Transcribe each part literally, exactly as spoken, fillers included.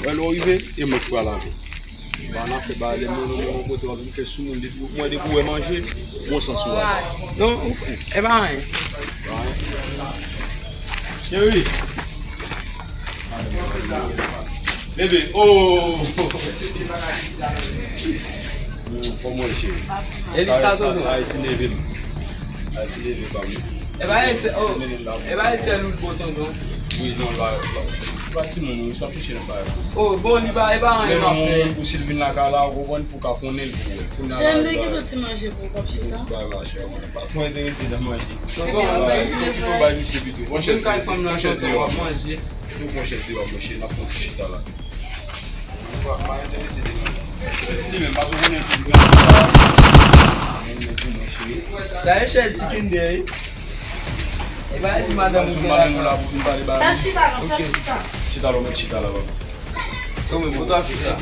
Lè w rive, e mwen ki pral avè w. Ba nan fè ba lè mwen nan mwen kote w ap vin fè sou moun depi mwen depi w wè manje, bon sans ou a. Non, ou fou. E pa anyen. Cheri. Bebe, oh. Kòman cheri? Elisa tonton. Ayiti neve m. Ayiti neve pa m. E pa ese, oh. E pa ese lout bon tonton. Wi, non, la, la. Pa timoun, wi, sa fiche nan bagay. Oh, bon, li pa, e pa anyen m ap fè. Pou si l vin lakay la, ou konprann, pou ka konnen l pou wè. Cheri, m te kite w ti manje pou w kòb chita. Ti bagay la, cheri. Pa twò enterese nan manje. Tonton, tonton bay misye pito. Pran chèz deyò, pran chèz deyò. Tonton, pran chèz deyò, monchè, n ap pran ti chita la. Pa, pa enterese de manje. Sesi li menm, pa twò konnen ki gran. Sa e chèz ti kinde, wi. E pa di madanm ou gen la. Madanm ou la pou vin pale ba. Fè chita, non, fè chita. Chita la, ou mèt chita la, baba. Ou menm, ou ta fè sa.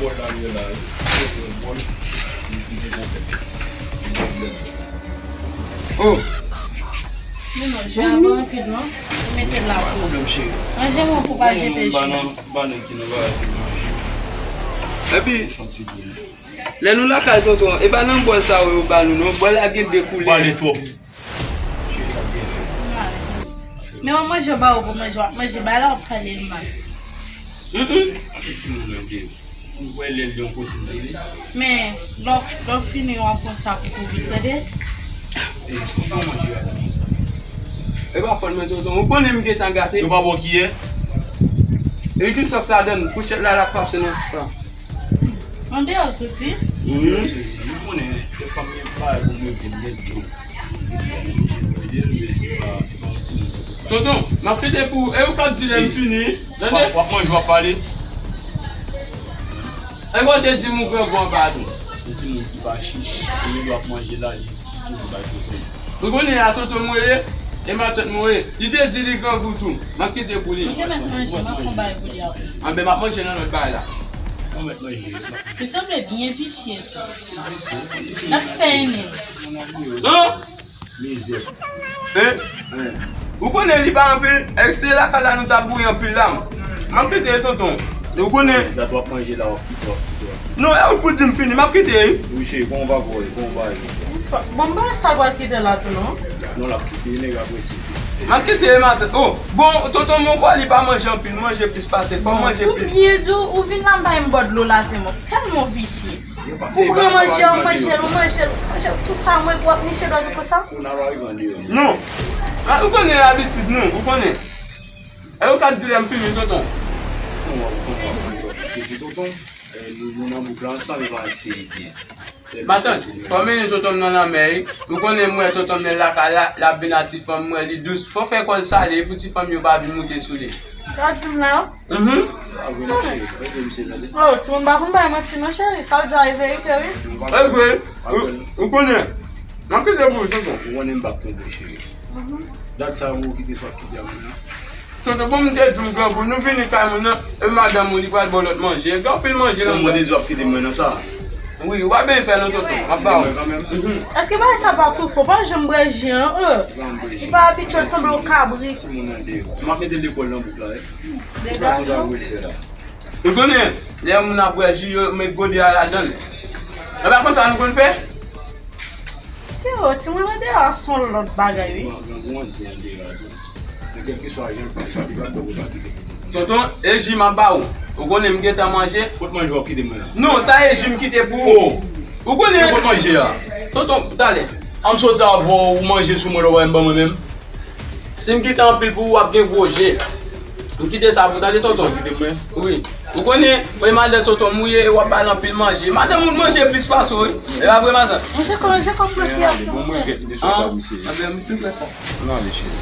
Oh. Men non, jwe avan rapid non. Ou mete l la pou. Pwoblèm cheri. Manje mwen pou pa jete jwe. Banan, banan ki nan bagay pou manje. Epi, lè nou lakay tonton, e pa nan bòl sa yo ba nou non. Bòl la gen de koulè. Pale twòp. Men w ap manje w ba ou pou manje, w ap manje bay la w ap pale l mal. Anpil timoun nan vye. Ou wè lè l yon posib vini. Men lè w lè w fini w ap pran sa pou tou vit tande. E pa fòl mwen tonton, ou konnen m gentan gate. Yo pa ba w kiyè. E ki sòs ladann, fouchèt la l ap pase nan sa. Andeyò l soti. Andeyò l soti. Nou konnen lè fanmi pa pou mwen vin gen dlo. Tonton, m ap kite pou ou. E ou k ap di lè m fini. Tande? W ap manje, w ap pale. E kote di m ou grangou anba tou. Yon timoun ki pa chich, e w ap manje la, li eksplike, li bay tonton. Ou konnen a tonton mwen ye, e matant mwen ye. Li te di li grangou tou. M ap kite pou li. Mwen te mèt manje, m ap fè yon bagay pou li apre. Anben, m ap manje nan lòt bagay la. Mwen mèt manje. Li sanble byen visye tou. Se visye. L ap fè ene. Non? Mizè. Hein? Ou konnen li pa anpil, èske lakay la nou t ap bouyi anpil la? M ap kite tonton. Ou konnen. Dat w ap manje la, w ap kite, w ap kite, w ap kite. Non, e ou k pou di m fini, m ap kite wi. Wi cheri, bon bagay, bon bagay. Bon, m pa wè sa l pral kite la tou non. Non, l ap kite, nèg apresye. M ap kite maten. Oh, bon, tonton mwen kwè li pa manje anpil, manje plis pase, fò m manje plis. Ou byen di w, ou vin la m bay m bò dlo lave men w, tèlman w visye. Ou pran manje, w manje l, ou manje l, ou manje l, tou sa mwen pou w ap niche dòmi konsa? Non. A, ou konnen abitid nou, ou konnen. E ou ka di lè m fini, tonton. Epi tonton, eh, nou, nou nan bouk la ansanm, e pa yon seri byen. Matant, fò mennen tonton m nan lanmè, wi. Ou konnen m wè tonton m nan lakay la, l ap vin a ti fanm, m wè li dous. Fò fè kò l sale, pou ti fanm yo pa vin moute sou li. Sa w di m la? Mhm. Oh, timoun pa konn bay manti non, cheri. Sa w di a e verite, wi. E vre. Ou, ou konnen. M ap kite pou ou, tonton. Ou konnen m p ap twonpe, cheri. Dat sa ou kite swa kite a moun nan. Tonton, bon, m te di w grangou, nou vini kay moun nan, e madanm ou, li pral ba w lòt manje. Gen anpil manje nan. Bon, m te di w ap kite mwen nan sa. Wi, ou pa benyen pè non, tonton. M ap ba w. Èske bagay sa pa tou fò? Pa janm bwè ji an, euh. Li pa abitye, l sanble yon kabrit. M ap mete lekòl nan bouk la, wi. Degaje w. Ou konnen, lè moun ap bwè ji, yo met gode a ladan l. E pa konsa nou konn fè? Si yo, timoun andeyò a se yon lòt bagay, wi. Tonton, e ji m ap ba ou. Ou konnen m gentan manje. Kot manje w ap kite mwen la? Non, sa e ji m kite pou ou. Ou konnen. Kot manje a? Tonton, talè. An m sot sa avè w, ou manje sou mwen, lè w pa menm ban mwen menm. Si m kite anpil pou ou, w ap gen gwo je. M kite sa pou tande tonton. Kite mwen. Wi. Ou konnen, mwen madan tonton m ou ye, e w ap ba l anpil manje. Madanm ou manje plis pase w, wi. E pa vre, matant? Manje kò, manje kò pou kiyès. Bon, mwen gen de sou sa, misye. Anben, m fin fè sa. N ale, cheri.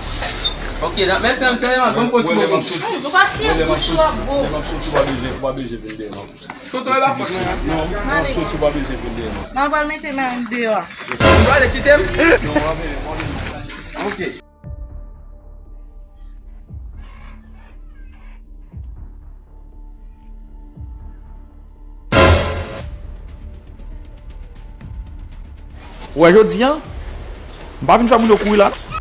Ok, mèsi anpil, ban m kontinye. Nou pa siye bouch ou ap bo. Lè m ap soti, ou pa bezwen, ou pa bezwen vin dèyè m. Tonton, e pa fòt mwen an. Non, non, soti, ou pa bezwen vin dèyè m. Mwen pral mete men deyò a. Ou prale kite m? Non, w ap vini, w ap vini. Ok. Ou wè jodi a, m pa vin fè moun yo kouri la non.